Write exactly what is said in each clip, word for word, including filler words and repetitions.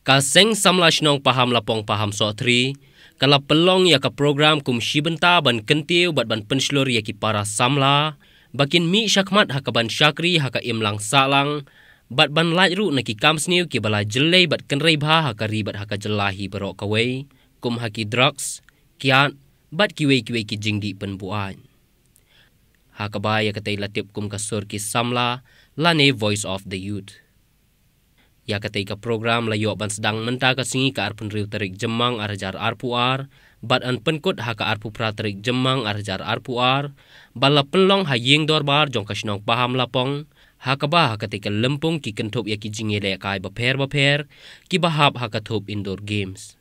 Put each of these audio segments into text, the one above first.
Ka Seng Samla Shnong Pahamlapong Pahamsohthri ka la pynlong ïa ka program kum shi bynta ban kyntiew bad ban pynshlur ïa ki para samla ba kin mih shakhmat ha kaban shakri ha ka imlang sahlang bad ban lait ruh na ki kam sniew kiba la jyllei bad kynrei bha ha ka ri bad ha ka jylla hi baroh kawei, kum ha ki drugs, kiad bad kiwei kiwei ki jingdih pynbuaid. Ha kaba ïa katei la tip kum ka Sur ki Samla lane Voice of the Youth. Ïa katei ka program la ïoh ban sdang mynta ka sngi ka arphew hynriew tarik Jymmang ar hajar arphew ar bad yn pynkut ha ka arphew phra tarik Jymmang ar hajar arphew ar, ba la pynlong ha ïing dorbar jong ka shnong Pahamlapong, ha kaba ha katei ka lympung ki kynthup ïa ki jingïalehkai bapher bapher kiba hap ha ka thup Indoor Games.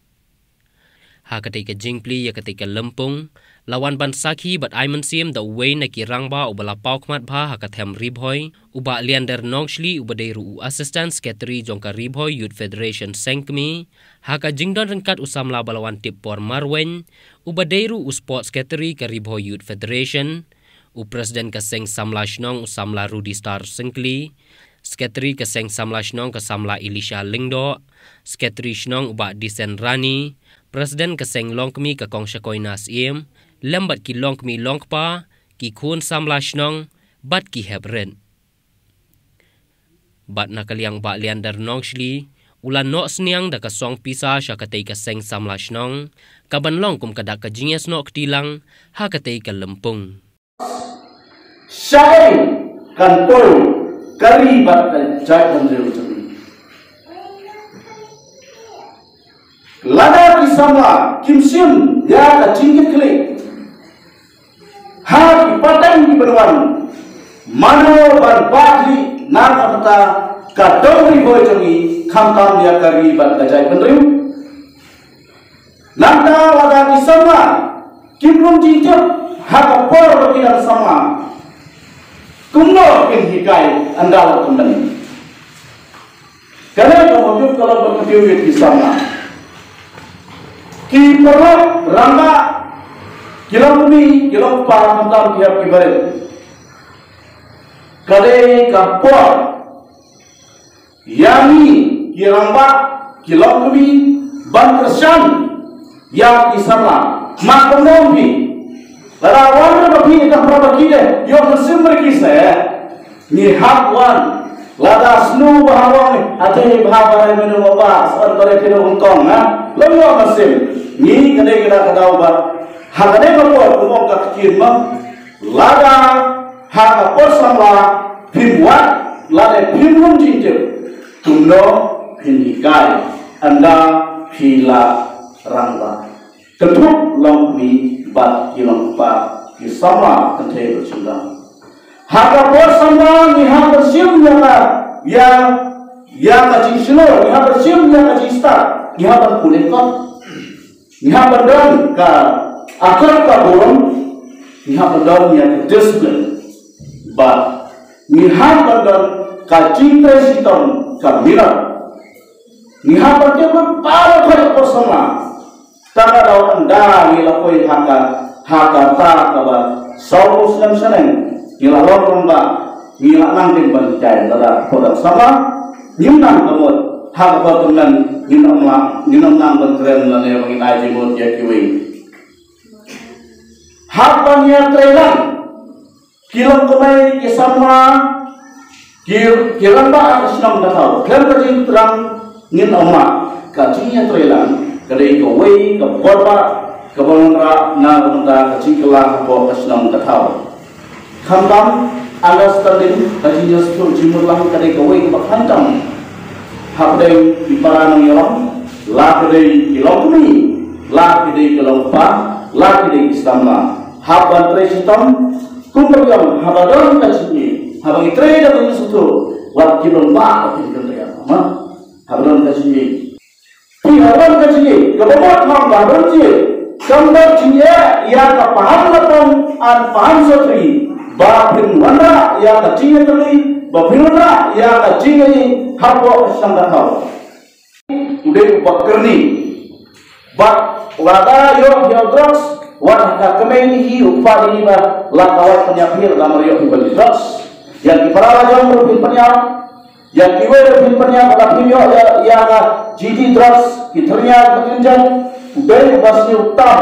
Ha katei ka jingplie ïa katei ka lympung la wan ban sakhi bad ai mynsiem da uwei na ki rangbah uba la paw khmat bha ha ka them Ri Bhoi, u Bah Leander Nongshli uba dei ruh u Assistant Secretary jong ka Ri Bhoi Youth Federation Seng Kmie, ha ka jingdon ryngkat u samla ba la wan tip por marweiñ uba dei ruh u Sports Secretary ka Ri Bhoi Youth Federation, u President ka Seng Samla Shnong u Samla Rudy Star Syngkli, Secretary ka Seng Samla Shnong ka Samla Elisha Lyngdoh, Secretary Shnong u Bah Disen Rani, President ka Seng Longkmie ka Kong Shakoina Syiem, lem bad ki longkmie longkpa, ki khun samla shnong bad ki hep rit. Bad na ka liang Bah Leander Nongshli u la noh synñiang da ka song pisa sha katei ka Seng Samla Shnong, kaban long kum ka dak ka jingïasnoh kti lang ha katei ka lympung. Shaei kan poi ka ri bad ka jaitbynriew jong ngi. Lada ki samla kim shim ïa ka jingkitkhlieh ha ki pateng kiban wan, mano ban pynbeit na ka bynta ka dong Ri Bhoi jong ngi, khamtam ïa ka ri bad ka jaitbynriew. Nangta lada ki samla kim lum jingtip ha ka por ba ki dang samla, kumno kin hikai ynda la kmen? Kane ka mawjud ka long ban kyntiew ïa ki samla, ki paralok, rangbah, ki longkmie, ki longkpa, khamtam ki hep ki barit. Ka dei ka por ïa ngi ki rangbah, ki longkmie ban kyrshan ïa ki samla. Mat kumno phi, lada wan re ba phi ïa ka por ba ki dei ïoh mynsiem re ki se, ngi hap wan. Lada snu ba ha wang, ate bha ba re menu ba ba san ba re kino hong kong na lem ïoh mynsiem. Ngi ka dei ka da ka daw ba ha ka dei ka por kumno ka ktien ma. Lada ha ka por samla phim wad lane phim lum jingtip, kumno phin hikai ynda phi la rangbah? Kynthup longkmie bad ki longkpa, ki samla kynthei bad shynrang. Ha ka por samla ngi hap ban shim ïa ka, ïa, ïa ka jingshlur, ngi hap ban shim ïa ka jingstad, ngi hap ban pule kot. Ngi hap ban don ka akor ka burom, ngi hap ban don ïa ka discipline. Bad ngi hap ban don ka jingtrei shitom ka minot. Ngi hap ban tip ba baroh ka por samla. Tang ka daw ynda ngi la poi ha ka, ha ka ta kaba saw snem shaneng, ngi la long rangbah, ngi la nang dei ban jai lada por dang samla. Ngim nang ka mut ha ka por tymmen, ngin ym nang, ngin ym nang ban kren lane ba ngin ai jingmut ïa kiwei. Hap ban ïatrei lang ki longkmie, ki samla, ki, ki rangbah ha ka shnong ka thaw. Khlem ka jingthrang ngin ym mad. Ka jingïatrei lang ka dei kawei ka bor ba kaba wanrah na ka bynta ka jingkylla hapoh ka shnong ka thaw. Khamtam understanding, ka jingïasuk jingmut lang ka dei kawei kaba khamtam hapdeng ki para nongïalam, la ki dei ki longkmie, la ki dei ki longkpa, la ki dei ki samla. Hap ban trei shitom, kumba ki ong, haba don ka jingim, haba ngi trei da ka jingsngewthuh, wat ki long ba ka jingim trei ma. Haba don ka jingim. Phi, ha don ka jingim, kaba mut ma ba don jingim, kam don jingim ïa ka Pahamlapong and Pahamsohthri, ba phin wanrah ïa ka jingïatylli, ba phin wanrah ïa ka jingïaid hapoh ka shnong ka thaw. U dei u bakyrni. Bad lada ïoh ïa u drugs, wat ha ka kmie hi u kpa hi ba la ka wat pynïap hi, la mar ïoh hi ba drugs. Ïa ki para la jong ruh phin pynïap. Ïa kiwei ruh phin pynïap, lada phin ïoh ïa, ïa ka G T drugs, ki thyrnia, ki injection, u dei uba sniew tam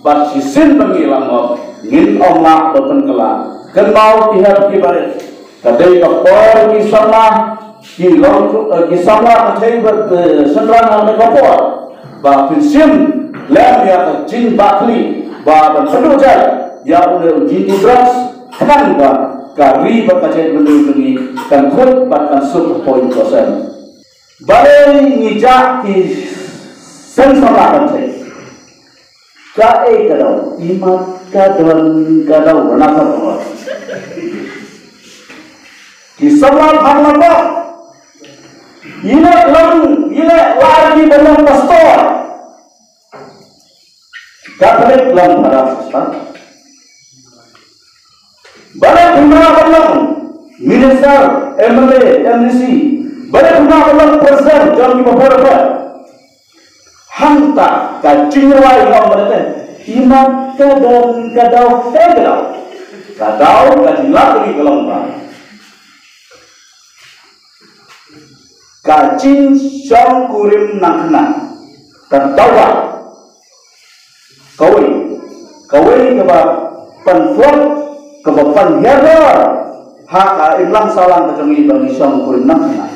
bad shisien ba ngi la ngop, ngin ym lah ban pynkylla. Kynmaw ki hep ki barit, ka dei ka por ki samla, ki long, eh, ki samla ka dei ba, eh, shynrang ha kane ka por. Ba phin shim lem ïa ka jingbakla ba ban pynduh jait ïa une u G T drugs, khnang ba ka ri bad ka jaitbynriew jong ngi kan khuid bad kan suk hapoh ïing hapoh sem. Balei ngi jah ki seng samla kynthei? Kaei ka daw? Imat ka don ka daw, na ka daw. Ki samla phan la ba. Ine lang, ine lagi ba long pastor. Catholic lang para sister. Balei pynbna ba long minister, M L A, M D C? Balei pynbna ba long president jong ki bapher bapher? Hangta ka jingrwai ngam ba te. Imat ka don ka daw, ka daw. Ka daw ka jinglah ka long ba. Ka jingshongkurim nang khynnah. Ka dawa. Kawei. Kawei kaba pynflok, kaba pynhiar ha ka imlang sahlang ka jong ngi ba ngi shongkurim nang khynnah.